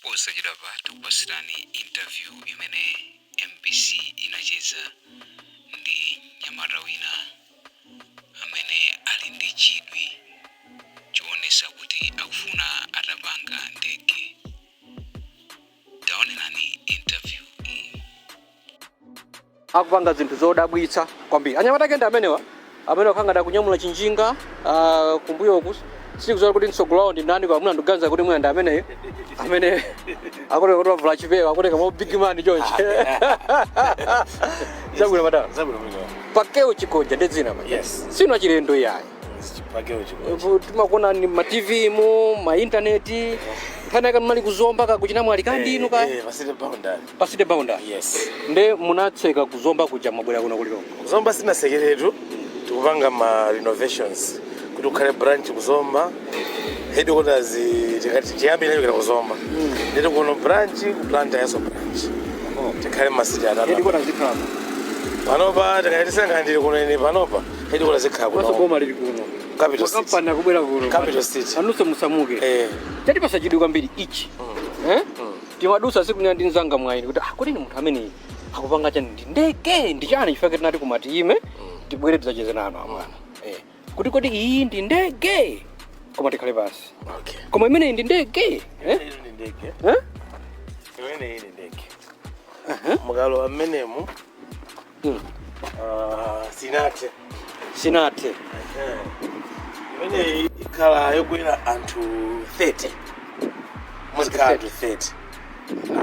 Posachedwapa tikupatsirani interview imene MBC inacheza ndi mnyamata wina amene ali ndi chidwi choonesa kuti akufuna atapanga ndege. Taonerani interview iyi. Akupanga zinthu zodabwitsa kwambiri anyamata ake ndi amenewa amene akhala akunyamula chinjinga kumbuyoku. Sikudziwa kuti mtsogolo wawo ndi ndani, koma mwina ndikuganiza kuti mwina ndi ameneyo amene akuoneka kuti wavala chipewa, akuoneka mo big man chonchi. Zabwino, madala? Zabwino mwino. Pakeo Chigonja ndi dzina pa? Yes. Sinu achilendo iyayi. Pakeo Chigonja. Timakuona ni ma TV mu ma intaneti, nkhani yake mali kuzomba kakuchina mwali kandinu ka Eh, pa city boundary. Pa city boundary? Yes. Nde munatseka kuzomba kuja, mwabwera kuno kulilongwe? Kuzomba sinatsekeretu, tikupanga ma renovations kuti kukhale branch kuzomba. Headquarters tikati chiyambi inachokera kuzomba. Nditi kuno branch, ku Blantyre yaso branch. Tikhale ma city atatu. Headquarters zikhala Panopa tikati sanga ndili kuno ine panopa, headquarters zikhala kuno. Kuno. Boma lili kuno. Capital City. Makampani akubwera kuno. Capital City. Anunso musamuke. Eh. Chatipasa chidwi kwambiri ichi, eh? Timadusa siku ndi nzanga mwaini kuti, ah, kodi ni munthu amene akupanga chani, ndi ndege, ndi chani? Chifukwa tinati kumati ime tibwere tidzacheze nanu amwana, eh. Kuti kodi iyi ndi ndege? Koma tikhale pansi. Okay. Koma imeneyi ndi ndege, eh? Iyi ndi ndege. Eh? Imene iyi ndi ndege. Mukalowa mmenemu sinathe. Sinathe. Imeneyi ikhala yokwera anthu 30, muzikhala anthu 30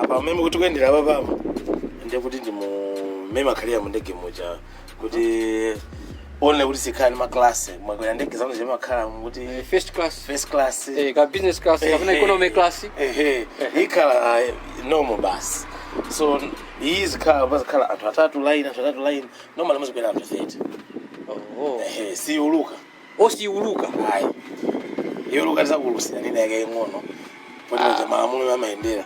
apa mmene mukuti kuyendera apa pama, ndiye kuti ndi mu mmene makhalira mu ndege muja, kuti only kuti sikhala ndi ma class. Mwakwera ndege zanu zimakhala kuti first class, first class, ka business class kapena economy class. Ehe, ikhala normal basi. So iyi zikhala pazikhala anthu atatu line, anthu atatu line. Normal muzikwera anthu 30. Oh. Ehe, siuluka. Osiuluka? Ayi, iuluka tizakuulusira nina yake ing'ono poti ah, malamulo amayendera.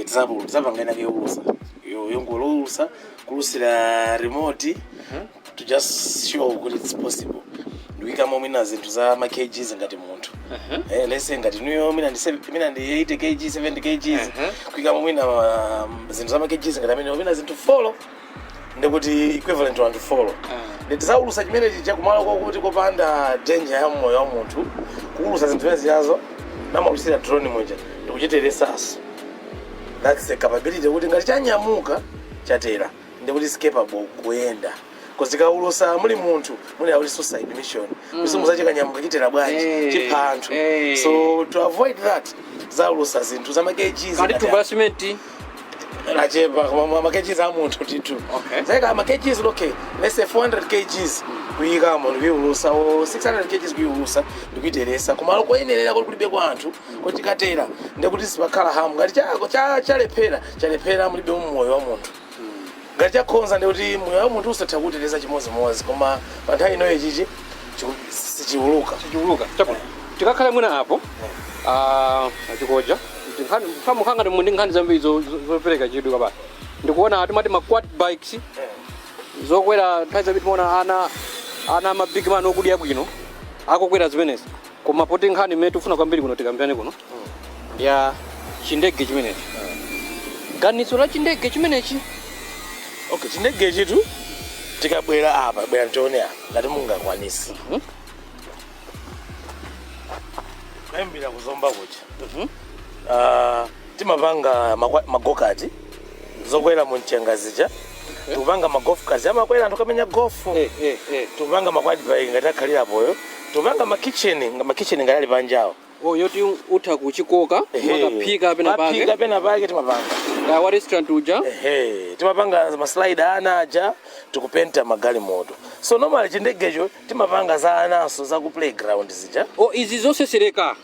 Tizapanga ina yake youlusa, yongoloulusa kulusira remote to just show kuti it's possible, ndikuyikamo mwina zinthu za ma kgs ngati munthu, let's say ngati nuyo mwina ndi mwina ndi 80 kg, 70 kgs, kuyikamo mwina zinthu za ma kgs ngati amene mwina zinthu four, ndikuti equivalent to anthu four. Nditizaulusa chimene chija kumalo kokuti kopanda danger ya moyo wa munthu. Kuulusa zinthu zimene ziyazo namaulusira drone muja ndikuchiteresaso. That's the capability kuti ngati chanyamuka chatera, ndikuti is capable kuyenda. Kuzikaulusa muli munthu muli akuti suicide mission, mm. Muzachikanyamuka chitera bwanji? Chipha anthu. So to avoid that zaulusa zinthu za ma kgs. Kati thumba la simenti. Lachepa, koma ma kgs a munthu titu. Zaika ma kgs, okay, let's say 400 kgs, kuyikamo ndikuiulusa, o 600 kgs, kuiulusa ndikuiteresa kumalo koyenerera kuti kulibe kwa anthu, kuti katera ndikuti sipakhala harm. Ngati chako chalephera, chalephera, mulibe moyo wa munthu. Ngati chakhonza, ndikuti moyo wa munthu usatha kutereza chimozimozi. Koma pa nthawi inoyo chichi sichiuluka. Sichiuluka, chabwino. Tikakhale mwina apo, achikoja mukhangati ndi nkhani zambiri zopereka chidwi kabasi. Ndikuona timati ma quad bikes zokwera. Nthawi zambiri timaona ana ama big man okudya bwino akukwera zimenezi, koma poti nkhani imene tikufuna kwambiri kuno tikambirane kuno ndi ya chindege chimenechi, ganizo la chindege chimenechi. Okay, chindege chitu tikabwera apa, bwera ntione apa ngati mungakwanisi. Kuyambira kuzomba kuja, timapanga ma go-kart zokwera mu mchenga zija, tikupanga ma golf carts amakwera anthu kamenya golf, tikupanga ma quad bike ngati akhalirapoyo, tikupanga ma kitchen ngati ali panjawo. Oh, yoti utha kuchikoka makaphika pena pake. Maphika pena pake timapanga. Kaya wa restaurant uja. Ehe, timapanga ma slide ana aja, tikupenta magalimoto. So normally chindegecho timapanga za anaso za ku playground zija. Oh, izi zosesereka,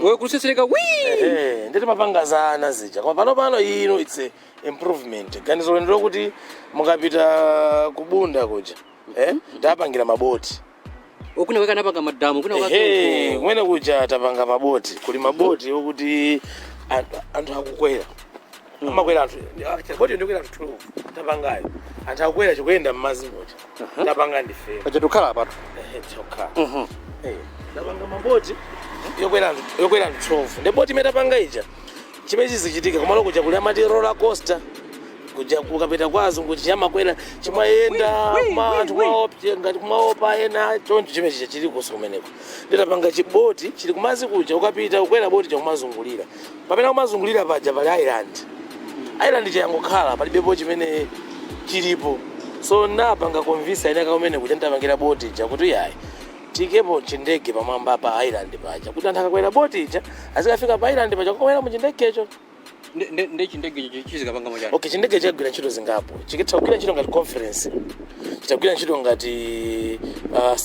wewe kusesereka wi. Ehe, ndi timapanga za ana zija, koma pano pano ino it's a improvement. Ganizo lendo lokuti mukapita kubunda kuja, tapangira maboti. Okuna weka napanga madamu kuna. Ehe, kumene kuja tapanga maboti, kuli maboti okuti anthu akukwera, amakwera anthu. Boti ndikwera anthu 12 tapangayo, anthu akukwera chikuyenda m'madzi muja, tapanga ndife. Paja tukhala apatu. Ehe, chokha. Tapanga maboti yokwera anthu 12. Ndi boti imene tapanga ija Chimene chizichitika kumalo kuja kuli amati roller coaster kuja, kukapita kwazo kuti chamakwera, chimayenda kuma anthu kumaopa, ngati kumaopa ena choncho. Chimene chicha chili kuso kumeneko. Nditapanga chiboti chili kumazi kuja, ukapita ukwera boti chakumazungulira. Pamene kumazungulira paja pali island. Island chayangokhala, palibepo chimene chilipo. So napanga convince ine kumene kuja, nditapangira boti ija kuti yayi, tikepo chindege pamwamba pa island paja, kuti anthu akakwera boti ija azikafika pa island paja kukwera mu chindegecho. Ndi chindege chizikapanga machani? Okay, chindege chagwira ntchito zingapo. Chikitha kugwira ntchito ngati conference, chitagwira ntchito ngati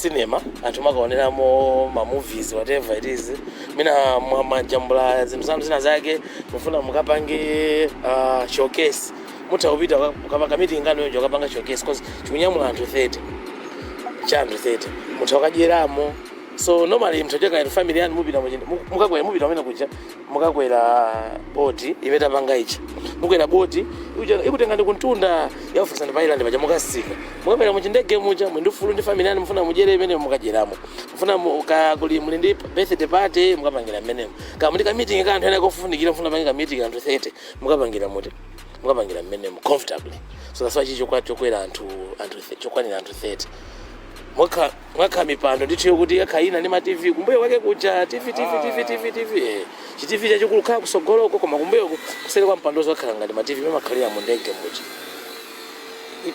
cinema, anthu makaoneramo ma movies, whatever it is. Mina mwajambula zinthu zanu zina zake, mufuna mukapange showcase, mutha kupita ukapanga meeting ngano yonjo, ukapanga showcase, 'cause chikunyamula anthu 30, cha anthu 30, mutha ukadyeramo. So normally mthu cheka family yanu mupita mukakwera, mupita kumene kuja, mukakwera boti imene tapanga ichi, mukwera boti ikutenga ndi kuntunda, yakufikisa ndi pa island paja, mukasika, mukakwera muchindege muja, muli ndi ufulu ndi family yanu, mufuna mudyere imene, mukadyeramo. Mufuna kuli muli ndi birthday party, mukapangira mmenemo. Kama muli ka meeting ka anthu ena kofunikira, mufuna pange ka meeting anthu 30, mukapangira muti, mukapangira mmenemo comfortably. So that's why chicho chokwera anthu chokwanira anthu 30, mwakha mipando ndithu yokuti yakhaina ndi ma TV kumbuyo kwake kuja, TV, TV, TV, TV, TV, chi TV chachikulu khala kusogoloko, koma kumbuyoko kuseri kwa mpando zakhala ngati ma TV makhalira mu ndege muja.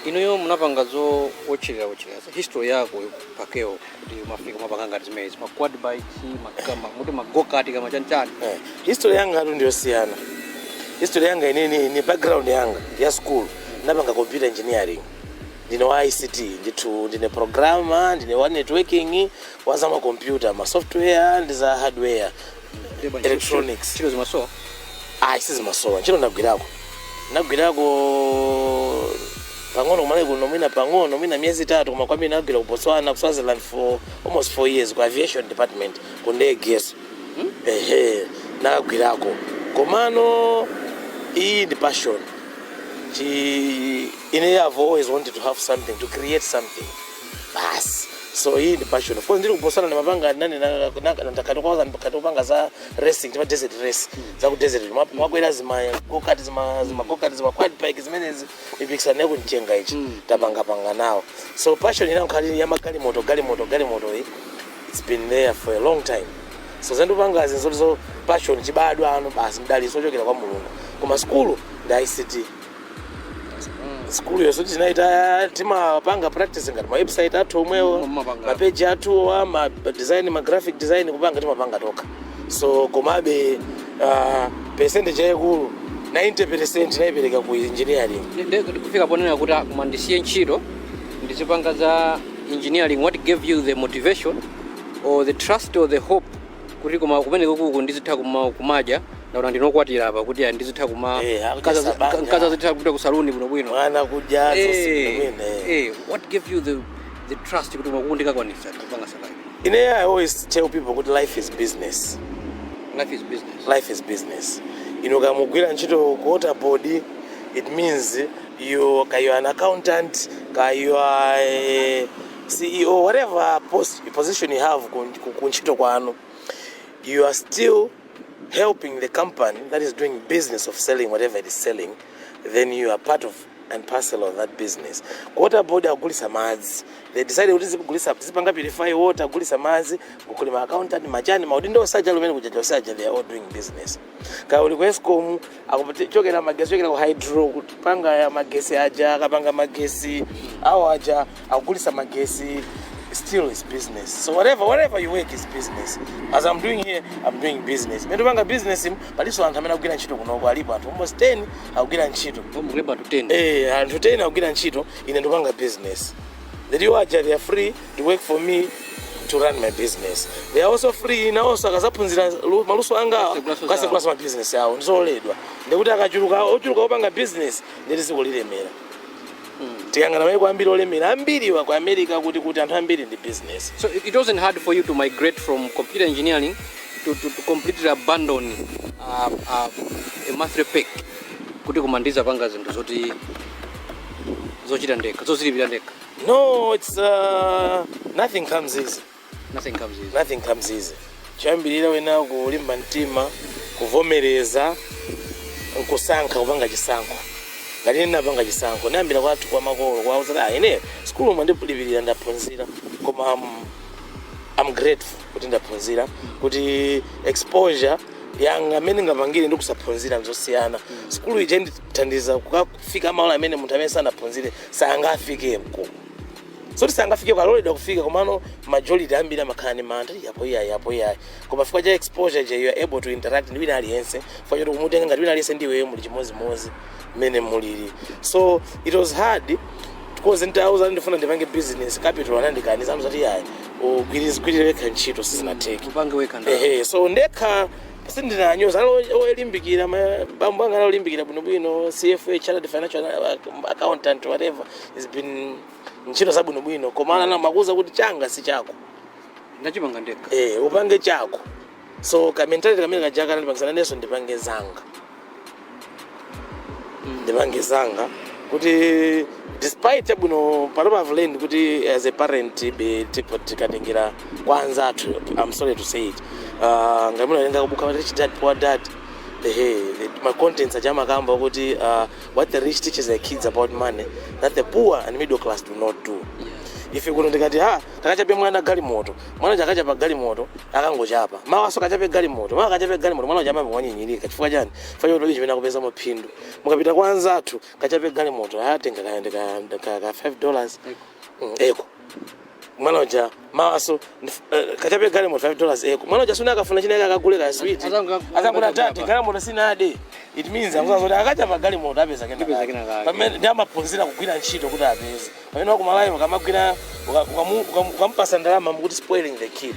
Inuyo munapanga zo wotcherera wotcherera, history yako pakewo kuti mafika mapanga ngati zimenezi, ma quad bikes, muti ma go-kart, kama chanichani? History yanga atu ndiyosiyana. History yanga inene ni background yanga ya school, ndapanga computer engineering, ndine wa ICT ndithu, ndine programmer, ndine wa networking, wa za ma computer, ma software ndi za hardware, electronics. Ntchito zimasowa? Ayi, sizimasowa. Ntchito ndagwirako pang'ono kumale kuno, mwina pang'ono, mwina miyezi 3, koma kwambiri ndagwira ku Botswana, ku Swaziland, for almost 4 years ku aviation department, ku ndegeso. Ehe, nakagwirako. Komano iyi ndi passion. Chi ine have always wanted to have something, to create something basi. So iyi ndi passion. Of course ndili ku Botswana ndimapanga nani, ndakati za racing, tima desert race za ku desert, mwakwera zima go-kart, zima go-kart, zima quad bike zimenezi, mipikisano yakumchenga ichi, tapangapanga nawo. So passion ina nkhali ya magalimoto, galimoto, galimoto iyi, it's been there for a long time. So zandipanga zinzoti zo passion, chibadwa ano basi, mdaliso ochokera kwa Mulungu. Koma skulu ndi ICT. Skulu yonso tinaita, timapanga practice ngati ma website athu omwewo, Mumapanga. ma page athu, ma design, ma graphic design, kupanga timapanga tokha. So komabe percentage yayikulu, 90%, nayipereka ku engineering. Kufika ponena kuti ah, koma ndisiye ntchito ndizipanga za engineering, what gave you the motivation or the trust or the hope kuti koma kumeneko kuku ndizitha kumadya, ndaona ndinokwatira apa, kuti ah, ndizitha kuma Akudya sabanja. Mkazi azitha kupita ku saluni bwinobwino. Mwana kudya zonse bwinobwino. What gave you the trust kuti makuku ndikakwanisa kupanga survive? Ine I always tell people kuti life is business. Life is business. Life is business. Ino kamugwira ntchito ku water board, it means you ka you are an accountant, ka you are a CEO, whatever post, position you have ku ntchito kwanu, you are still helping the company that is doing business of selling whatever it is selling. Then you are part of and parcel of that business. Ku water board akugulisa madzi. They decided kuti zikugulisa, zipanga purify water, agulisa madzi. Kuli ma accountant, machani, maudindo osaja lumene kujaja osaja, they are all doing business. Ka uli ku Escom, akuchokera magesi, chokera ku hydro, kupanga ya magesi aja, akapanga magesi awo aja, akugulisa magesi, still is business. So whatever you work is business. As I'm doing here, I'm doing business. Mene panga business, paliso anthu amene akugwira ntchito kunoko, alipo anthu almost 10 akugwira ntchito. Mukulemba anthu 10? Eh, anthu 10 akugwira ntchito, ine ndipanga business. The you aja, they are free to work for me to run my business. They are also free nawonso akazaphunzira maluso anga, Kasegulaso zawo. kasegulaso ma business awo. Ndizoledwa ndikuti akachuluka, ochuluka opanga business, nditi dziko lilemera. Tikangana maiko ambiri olemera ambiriwa, ku America, kuti anthu ambiri ndi business. So it wasn't hard for you to migrate from computer engineering to completely abandon a monthly pay kuti koma ndizapanga zinthu zoti zochita ndekha, zozilipira ndekha? No, it's nothing comes easy. Nothing comes easy. Nothing comes easy. Choyambirira wena kulimba mtima, kuvomereza. Nkusankha kupanga chisankho. Ngati ine ndinapanga chisankho, ndiyambira kwathu kwa makolo, kwauza ah, ine sukulu mwandilipirira, ndaphunzira, koma I'm grateful kuti ndaphunzira, kuti exposure yanga amene ngapangire ndi kusaphunzira nzosiyana. Sukulu ija indithandiza kukafika malo amene munthu amene sanaphunzire sangafikeko. So tisangafike, kaloledwa kufika, komano majority ambiri amakhala ndi mantha, yapo iyayi, yapo iyayi. Koma chifukwa cha exposure ja, you are able to interact ndi wina aliyense, chifukwa choti kumutenga ngati wina aliyense ndiweyo, muli chimozimozi mmene mulili. So it was hard because ntauza ndifuna ndipange business, capital anandikaniza, amzati yayi, ugwirizigwirire wekha ntchito, sizinatheke. Upange wekha ndalama. Ehe, so ndekha sindinanyoza, olimbikira bambo anga analimbikira bwinobwino, CFA, chartered financial accountant, whatever, has been ntchito zabwinobwino, koma ana makuza kuti changa si chako. Ndachipanga ndekha. Eh, upange chako. So ka mentality kamene kajaka ndipangizana nenso, ndipange zanga, ndipange zanga, kuti despite chabwino panopa I've learned kuti as a parent be tikatengera kwa anzathu, I'm sorry to say it, ngamuna lenga kubuka Rich Dad Poor Dad, ehe, my contents achamakamba kuti what the rich teaches their kids about money that the poor and middle class do not do. Ife kuno ndikati ha, takachape mwana galimoto, mwana chakachapa galimoto, akangochapa mawaso kachape galimoto, mawa kachape galimoto, mwana uchamapa mwanyinyirika. Chifukwa chani? Chifukwa choti chimene akupeza maphindu. Mukapita kwa anzathu, kachape galimoto, atenga ka $5, eko mwana uja mawaso kachape galimoto $5, eko mwana uja suna akafuna china akagule ka sweet. Azangula tati galimoto sinade. It means akuzaza kuti akachapa galimoto apeza kena Apeza kake. kena kake. Pamene ndi amaphunzira kugwira ntchito kuti apeze, pamene wakumalayo ukamagwira ukamupasa ndalama, mukuti spoiling the kid.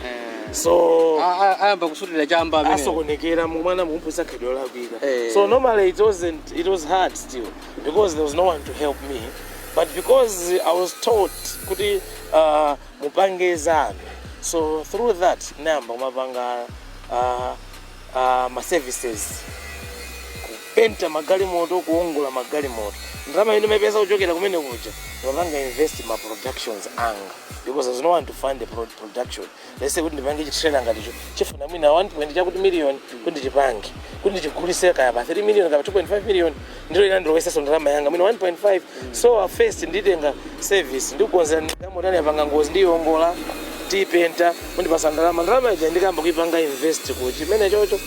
So Ayamba kusutira chamba amene. Asokonekera mwana, mukumphunzitsa khalidwe lolakwika. Eh. So normally it wasn't, it was hard still because there was no one to help me, but because I was taught kuti mupange zanu, so through that nayamba kumapanga ma services, kupenta magalimoto, kuongola magalimoto. Ndalama imene ndimapeza kuchokera kumene kuja ndimapanga invest ma productions anga, because there's no one to fund the production. Let's say kuti ndipange chitrailer ngaticho, chifuna mwina 1 point chakuti million kuti ndichipange, kuti ndichigulise kaya pa 3 million kaya pa 2.5 million, ndilo ina ndiloweseso ndalama yanga mwina 1.5. So first nditenga service, ndikukonzera galimoto yapanga ngozi, ndiyongola, tiyipenta, mundipasa ndalama. Ndalama ija ndikamba kuipanga invest ku chimene chocho.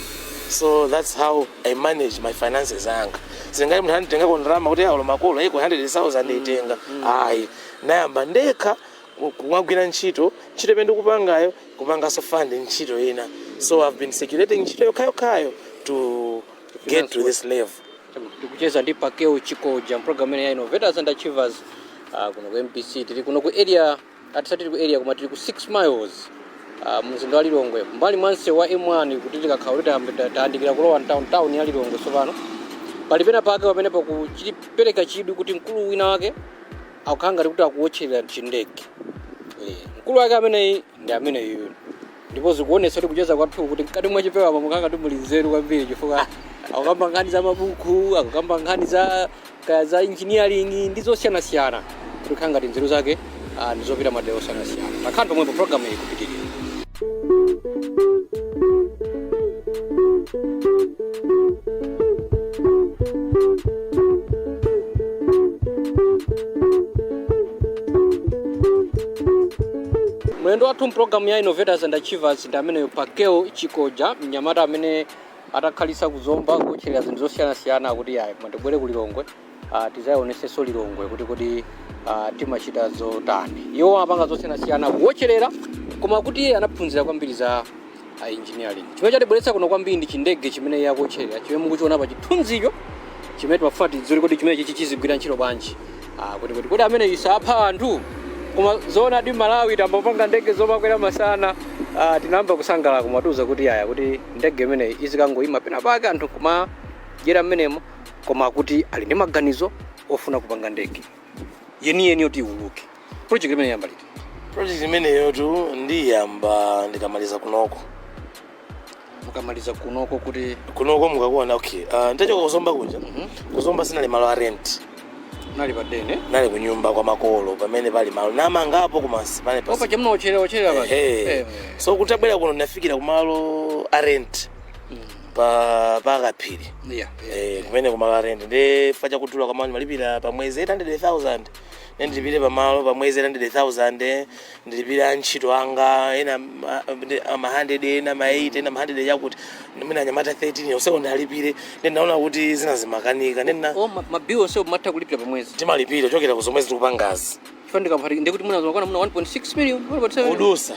So that's how I manage my finances anga. Singati munthu anditengako ndalama kuti aulo makolo iko 100,000 itenga, ayi. Nayamba ndekha kumagwira ntchito, ntchito imene ndikupangayo kupanganso fund ntchito ina. So I've been circulating ntchito yokhayokhayo to get to this level. Tikucheza ndi Pakeo Chikoja program imene ya Innovators and Achievers, kuno ku MBC. Tili kuno ku area, atisati tili ku area, koma tili ku 6 Miles, mzinda wa Lilongwe, mbali mwa msewu wa M1, kuti tikakhala kuti tayandikira kulowa town, town ya Lilongwe. Tsopano pali pena pake pamene pakuchipereka chidwi kuti mkulu wina wake akukhala ngati kuti akuwotcherera chindege. Mkulu wake ameneyi ndi ameneyu, ndipo zikuonetsa kuti kucheza kwathu kuti mkati mwa chipewa mukhala ngati muli nzeru kwambiri, chifukwa akukamba nkhani za mabuku, akukamba nkhani za kaya za engineering ndi zosiyanasiyana, kuti khala ngati nzeru zake ndi zopita madera osiyanasiyana. Takhala pomwepo, program iyi kupitirira. Mlendo wathu mpulogalamu ya Innovators and Achievers ndi ameneyo Pakeo Chikoja, mnyamata amene atakhalisa kuzomba kutcherera zinthu zosiyanasiyana, akuti yayi, mwandibwere ku Lilongwe, tizayionesenso Lilongwe kuti timachita zotani. Iwo amapanga zosiyanasiyana, kuwotcherera, koma kuti iye anaphunzira kwambiri za engineering. Chimene chatibweretsa kuno kwambiri ndi chindege chimene iye akuwotcherera, chimene mukuchiona pa chithunzicho, chimene timafuna tidziwe kuti chimene chichi chizigwira ntchito bwanji, kuti amene isapha anthu. Koma zoona di, Malawi tambapanga ndege zomakwera masana, tinayamba kusangalala, kumatiuza kuti yaya, kuti ndege imeneyi izikangoyima pena pake, anthu kumadyera mmenemo, koma kuti ali ndi maganizo ofuna kupanga ndege yeniyeni yoti iwuluke. Project imene yamba liti? Project imeneyotu ndiyamba ndikamaliza kunoko. Mukamaliza kunoko kuti? Kunoko mukakuona, okay, ntachoka kuzomba kuja, kuzomba sinali malo a rent. Nali pa dene? Nali kunyumba kwa makolo, pamene pali malo namangapo kumasi pane. Opa chamunaotcherera otcherera paja. Ehe. So kutabwera kuno nafikira kumalo a rent. Pa Kaphiri. Yeah. Kumene kumalo a rent ndi fa chakudula kwamani malipira pa mwezi 800,000, ne ndilipire pamalo pa mwezi 800,000, ndilipire antchito anga ena ama 100, ena ma 8, ena ma 100, chakuti mwina anyamata 13 onsewo ndalipire. Ndi ndaona kuti zina zimakanika ndina. O, ma bill onse mumatha kulipira pa mwezi? Timalipira chokera ku zomwe zikupangazi. Chifukwa ndikaphati ndikuti muna zimakwana muna 1.6 million, 1.7. Kudusa,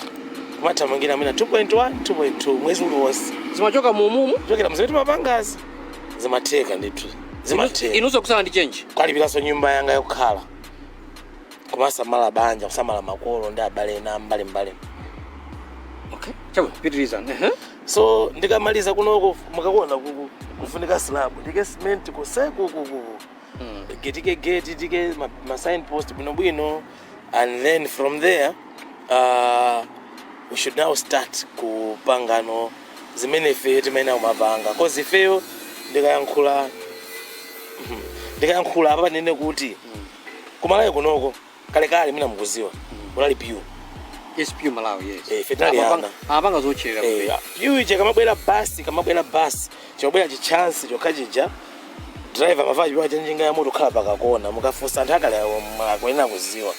kumathamangira mwina 2.1, 2.2 mwezi uliwonse. Zimachoka mumumu? Kuchokera mzimene timapangazi, zimatheka ndithu, zimatheka. Inunso kusala ndi change? Kukalipiranso nyumba yanga yokhala, kumasamala banja, kusamala makolo ndi abale ena mbalimbali. Okay, chabwino, pitirizani. So ndikamaliza kunoko, mukakuona kuku kufunika slab, ndike cement kuseku kuku, tike gate, tike ma signpost bwinobwino, and then from there we should now start kupangano zimene ifeyo timayenera kumapanga, 'cause ifeyo ndikayankhula apa panene kuti kumalawi kunoko kalekale, mina mukuziwa, kunali PIU. Yes, PIU Malawi, yes. Eh, ife tinali ana. Amapanga zotcherera. Eh, PIU ije kamabwera basi, kamabwera basi, chimabwera chichansi chokha chija, driver amavaa chipewa cha njinga ya moto, khala pakakona. Mukafunsa anthu akale akuyenera kuziwa,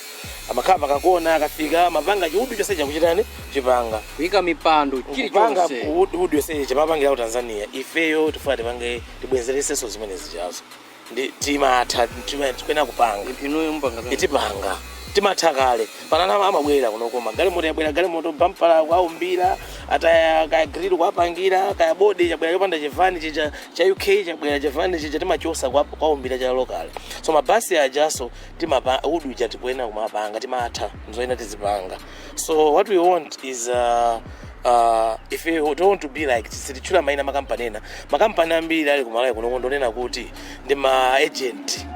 amakhala pakakona, akafika mapanga chiudu chonse chakuchitani chipanga. Kuyika mipando. Kupanga. Chilichonse. Udu yonse chamapangira ku Tanzania. Ifeyo tifuna tipange, tibwezeresenso zimene zichazo, ndi timatha, tikuyenera kupanga. Inuyo mupanga zanu. Itipanga, timatha kale. Panana amabwera kunoko magalimoto, yabwera galimoto, bampala kwaumbira, ataya kaya grill kwapangira, kaya body chabwera chopanda chivani chicha cha UK, chabwera chivani chicha timachosa kwaumbira cha local. So mabasi ajaso timapa udu ija tikuyenera kumapanga, timatha, nzoyena tizipanga. So what we want is if you don't want to be like, sitichula maina makampani ena, makampani ambiri ali kumalawi kunoko, ndonena kuti ndi ma agent.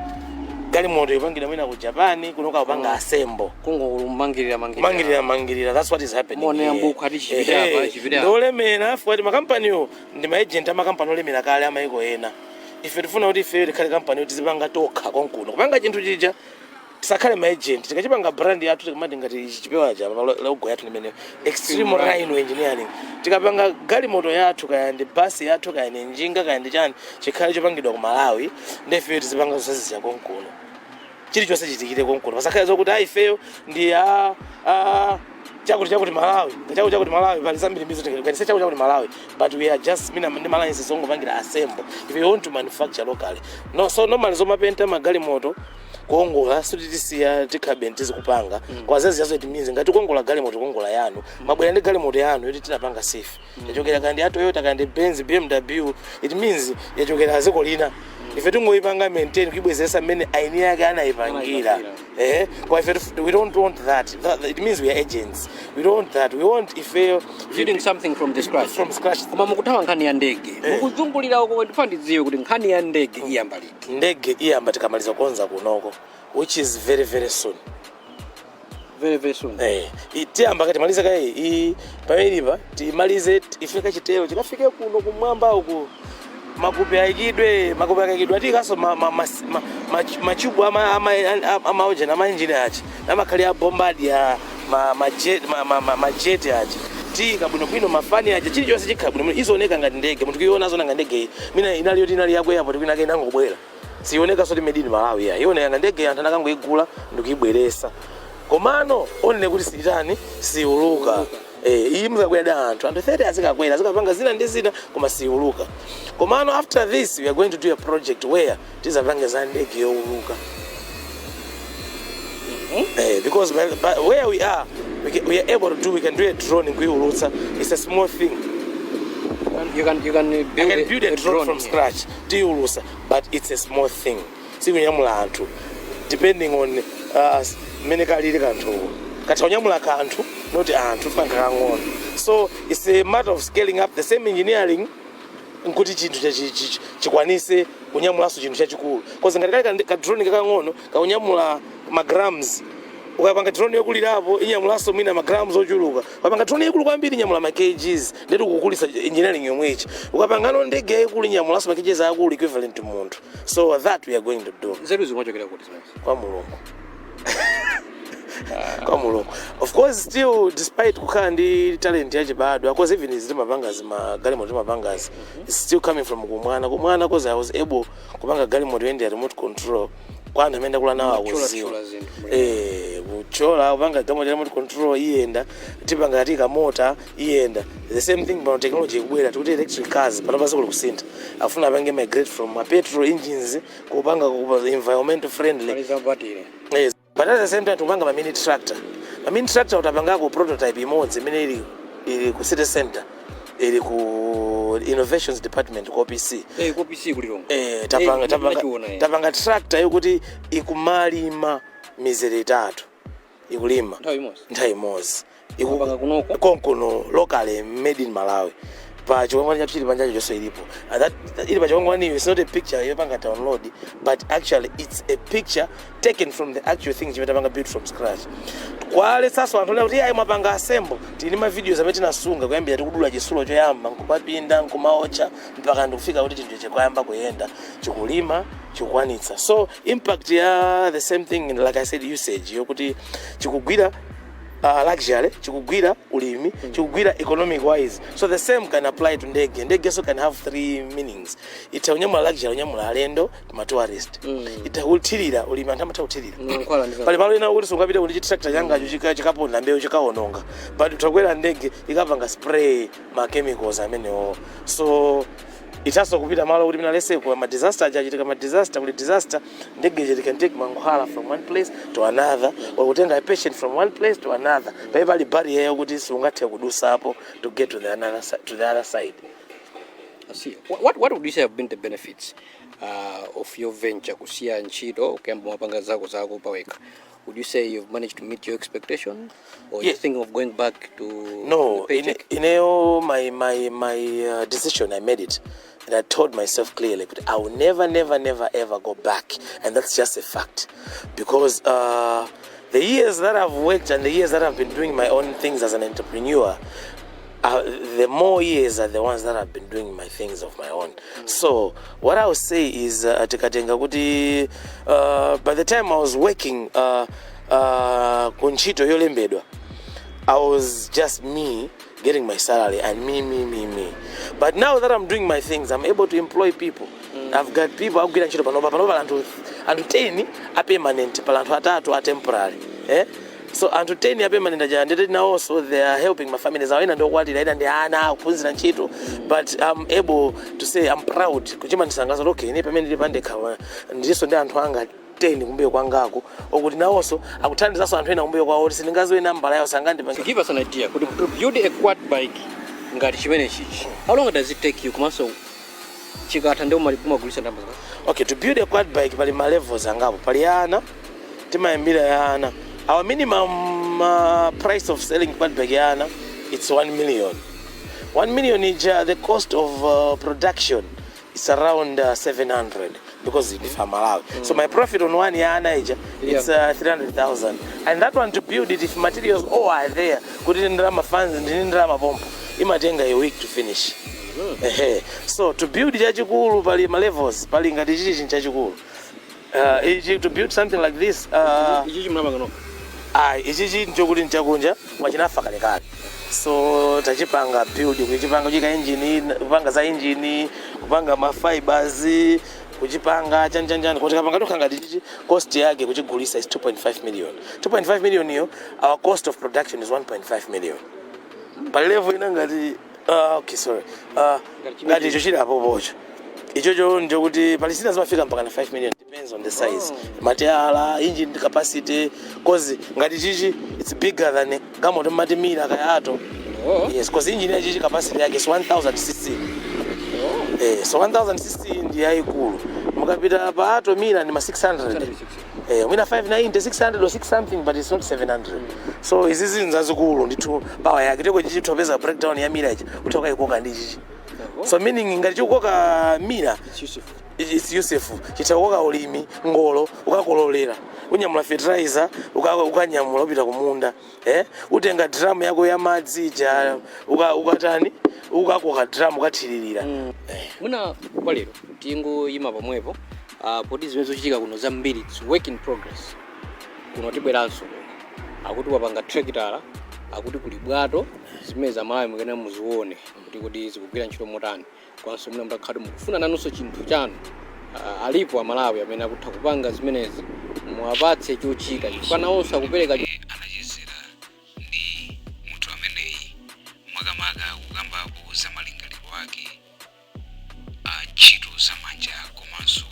Galimoto ipangidwa mwina ku Japan, kunoka kupanga assemble. Kungomangirira. Mangirira mangirira, that's what is happening Mone here. ambuku ati chipita apa, chipita apa. Ndolemera fuati makampaniwo ndi ma agent amakampani olemera kale amaiko ena. Ife tifuna kuti ifeyo tikhale kampani yoti tizipanga tokha konkuno, kupanga chinthu chija, tisakhale ma agent. Tikachipanga brand yathu, tikamati ngati ichi chipewa cha logo yathu nimeneyo, Extreme Rhino Engineering, tikapanga galimoto yathu, kaya ndi basi yathu, kaya ndi njinga, kaya ndi chani, chikhale chopangidwa ku Malawi. Ndi ifeyo tizipanga zonse zija konkuno, chilichonse chitikire konkuno. Pasakhale zokuti ayi, ifeyo ndi a chakuti chakuti Malawi, chakuti chakuti Malawi. Pali zambiri mbizo tinganise chakuti chakuti Malawi, but we are just mina ndi ma license ongopangira assemble. If you want to manufacture locally, no. So normally zomapenta magalimoto, kuongola, sititisiya, tikhabe tizikupanga kwa zezi yazo. It means ngati kuongola galimoto, kuongola yanu, mabwera ndi galimoto yanu yoti tinapanga safe, yachokera kandi ya Toyota, kandi Benz, BMW, it means yachokera ziko lina, ife tingoyipanga maintain, kuibwezeresa mmene aini yake anayipangira. Anayipangira. Kwa ife we don't want that. It means we are agents. We don't want that. We want ifeyo Building something from the scratch. From scratch. Koma mukuthawa nkhani ya ndege, mukuzungulira uko, ndifuna ndidziwe kuti nkhani ya ndege iyamba liti? Ndege iyamba tikamaliza kukonza kunoko, which is very very soon. Very very soon. Eh, tiyamba kati malize kaye i pamelipa, timalize, ifika chitero chikafike kuno kumwamba uku, makupe ayikidwe. Makupe akayikidwa, atiyikaso machubu amaojena amainjini achi amakhali a Bombardier, ma jet achi, tiyika bwinobwino mafani aja, chilichonse chikhala bwinobwino, izooneka ngati ndege. Munthu kuiona azona ngati ndege iyi mina inali yoti inali yaku airport kwinake, inangobwera, sioneka soti made in Malawi ya, ioneka ngati ndege anthu anakangoigula ndikuibweresa. Komano onene kuti sitani, siuluka. Eh, iyi muzakwera da anthu 30 azikakwera, azikapanga zina ndi zina, koma siuluka. Komano after this we are going to do a project where tizapange za ndege youluka. Because by where we are, we are able to do, we can do a drone nkuiulutsa. It's a small thing. You can build, I can build a drone from here. scratch, tiyiulusa, but it's a small thing, sikunyamula anthu. Depending on mmene kalili kanthuko, katha kunyamula kanthu, not anthu fanka kang'ono. So it's a matter of scaling up the same engineering nkuti chinthu chikwanise kunyamulanso chinthu chachikulu, 'cause ngati kali ka drone kakang'ono kakunyamula magrams, ukapanga drone yokulirapo inyamulanso mwina magrams ochuluka. Ukapanga drone yaikulu kwambiri inyamula ma kgs, ndeti kukulisa engineering yomwechi. Ukapangano ndege yaikulu inyamulanso ma kgs akulu equivalent to munthu. So that we are going to do. Nzeru zimachokera kuti zimenezi? Kwa Mulungu. Kwa Mulungu. Of course, still, despite kukhala ndi talent yachibadwa, cause even izi timapangazi, magalimoto timapangazi, it's still coming from kumwana, kumwana, cause I was able kupanga galimoto yoyendera remote control. Kwa anthu amene ndakula nawo akuziwa. Kuchola zinthu. Kuchola, kupanga galimoto ya remote control iyenda, tipanga tika mota iyenda. The same thing pano, technology ikubwera, tikuti electric cars pano pasi kuli kusintha, afuna apange migrate from ma petrol engines kupanga environmental friendly. Pali zabatire. Yes. But at the same time tikupanga ma mini tractor. Ma mini tractor utapangako prototype imodzi imene ili ku city center, ili ku innovations department ku OPC. Ku OPC kulilongo. Tapanga Nachiona, eh. Tapanga tractor yokuti ikumalima mizere itatu, ikulima nthawi imodzi. Nthawi imodzi. Kupanga kunoko? Konkuno, locally made in Malawi. Pa chikwangwani chathu chili panjacho chonse ilipo. And that ili pa chikwangwaniyo, it's not a picture yopanga download, but actually it's a picture taken from the actual thing chimene tapanga build from scratch. Kwaletsanso anthu kuti ayi, mwapanga assemble. Tili ma videos amene tinasunga kuyambira tikudula chisulo choyamba, nkumapinda, nkumaotcha, mpaka ndikufika kuti chinthu chikwayamba kuyenda, chikulima, chikukwanitsa. So impact ya the same thing, like I said, usage yokuti chikugwira luxury, chikugwira ulimi, chikugwira economic wise. So the same can apply to ndege. Ndege also can have three meanings: itha kunyamula luxury, kunyamula alendo, ma tourist, itha kuthirira ulimi, anthu amatha kuthirira. Mankhwala ndi Pali palo ina kuti sungapite kuti chitractor changacho chikaponda mbewu, chikawononga, but utakwera ndege ikapanga spray ma chemicals amenewo. So ithaso kupita malo kuti minaleseko ma disaster achachitika, ma disaster, kuli disaster, ndege ije can take mankhwala from one place to another or kutenga a patient from one place to another paipa pali barrier yokuti sungathe kudusapo to get to the other side. I see. What would you say have been the benefits of your venture, kusiya ntchito, kuyamba mapanga zako zako pawekha? Would you say you've managed to meet your expectation or Yeah. you're thinking of going back to No. the paycheck? Ineyo, my decision, I made it and I told myself clearly, but I will never, never, never ever go back, and that's just a fact, because the years that I've worked and the years that I've been doing my own things as an entrepreneur, the more years are the ones that I've been doing my things of my own. So what I would say is, tikatenga kuti by the time I was working kuntchito yolembedwa, I was just me getting my salary and me, me, me, me. But now that I'm doing my things, I'm able to employ people. I've got people akugwira ntchito panopa. Panopa anthu 10 a permanent, pala anthu atatu a temporary. Eh? So anthu 10 a permanent aja ndete nawonso they are helping my families awo. Ena ndiokwatira, ena ndi ana akuphunzira ntchito, but I'm able to say I'm proud, kuchima ndisangaza, okay, ine pamene ndili pandekha, ndilinso ndi anthu anga 10 kumbuyo kwangako okuti nawonso akuthandizanso anthu ena kumbuyo kwawo kuti sindingaziwe nambala yawo sangandipange. To give us an idea, kuti to build a quad bike ngati chimene chichi, how long does it take you, komanso chikatha ndi umagulitsa ndalama zingati? Okay, to build a quad bike pali ma levels angapo. Pali ana, timayambira ya ana. Our minimum price of selling quad bike ya ana, it's 1 million. 1 million ija, the cost of production is around 700 because it's from Malawi. So my profit on one ya ana ija, it's 300,000, and that one, to build it, if materials all are there, kuti ndalama funds ndini ndalama pompo, imatenga a week to finish. Ehe. So to build chachikulu pali ma levels. Pali ngati chichi chinhu chachikulu, ichi, to build something like this, Ichi chimulama kanoka. Ah, ichi chinhu chokuti nchakunja wachinafa kalekale, so tachipanga build, kuchipanga, kuchika engine, kupanga za engine, kupanga ma fibers, kuchipanga chanchanchani, kuti kapanga tokha ngati chichi, cost yake kuchigulisa is 2.5 million. 2.5 million iyo, our cost of production is 1.5 million. Pa level ina ngati okay, sorry, ngati icho chili apopocho, ichocho njokuti pali zina zimafika mpaka na 5 million, depends on the size. Mateyala, engine capacity, cause ngati chichi, it's bigger than gamoto mati Mira kaya Ato. Yes, cause engine yachichi capacity yake is 1000 cc. So 1000 cc ndi yayikulu. Mukapita pa Ato, Mira ndi ma 600, mwina 590, 600 or 6 something, but it's not 700. So izi zinthu zazikulu ndithu, power yake tiko chichi topeza breakdown ya Mira ichi uthoka ikoka ndi chichi. So meaning ngati chikukoka Mira, it's useful. Chitakoka ulimi, ngolo ukakololera, unyamula fertilizer, ukanyamula upita kumunda, utenga drum yako ya madzi ija, ukatani, ukakoka drum, ukathiririra. Mwina kwa lero tingoyima pomwepo, poti zimene zochitika kuno zambiri, it's work in progress. Kuno tibweranso kuno. Akuti wapanga tractor, akuti kuli bwato. Zimene zamalawi mukene muzione kuti kodi zikugwira ntchito motani. Kwanso muna mutakhati mukufuna nanunso chinthu chanu, alipo Amalawi amene akutha kupanga zimenezi, muwapatse chochita chifukwa nawonso akupereka. Anachezera ndi munthu ameneyi, makamaka kukambapo za malingaliro ake a ntchito zamanja komanso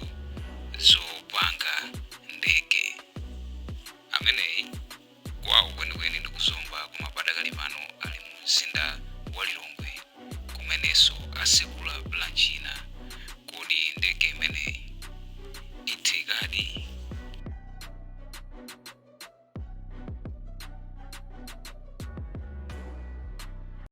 zopanga ndege. Ameneyi kwawo kwenikweni ndi kuZomba, koma padakali pano ali mu mzinda wa Lilongwe, kumenenso asekula branch ina.